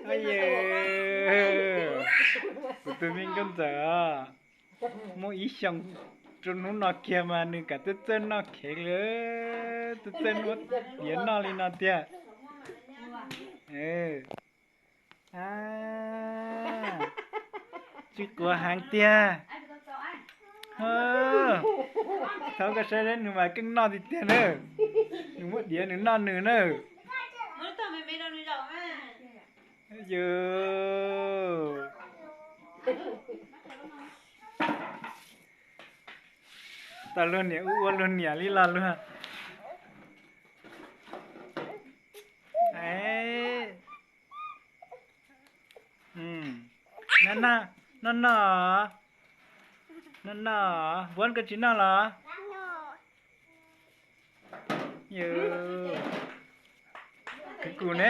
Yog, kuv tus me nkauj ntxawm, muaj ib xyoos rau hnub no kiag mas nws kam txawj txawj noj khev li, txawj txawj muab diav noj li no tiag. Tsis quav heev tiag. Thaum koj saib nws mas keej noj tiag tiag na. Nws muab diav nws noj nws na. Yog, tau luag niam ua ua luag niam li los luag. Noj noj, noj noj, noj noj, Vuab koj tsis noj los? Yog, kuv ne.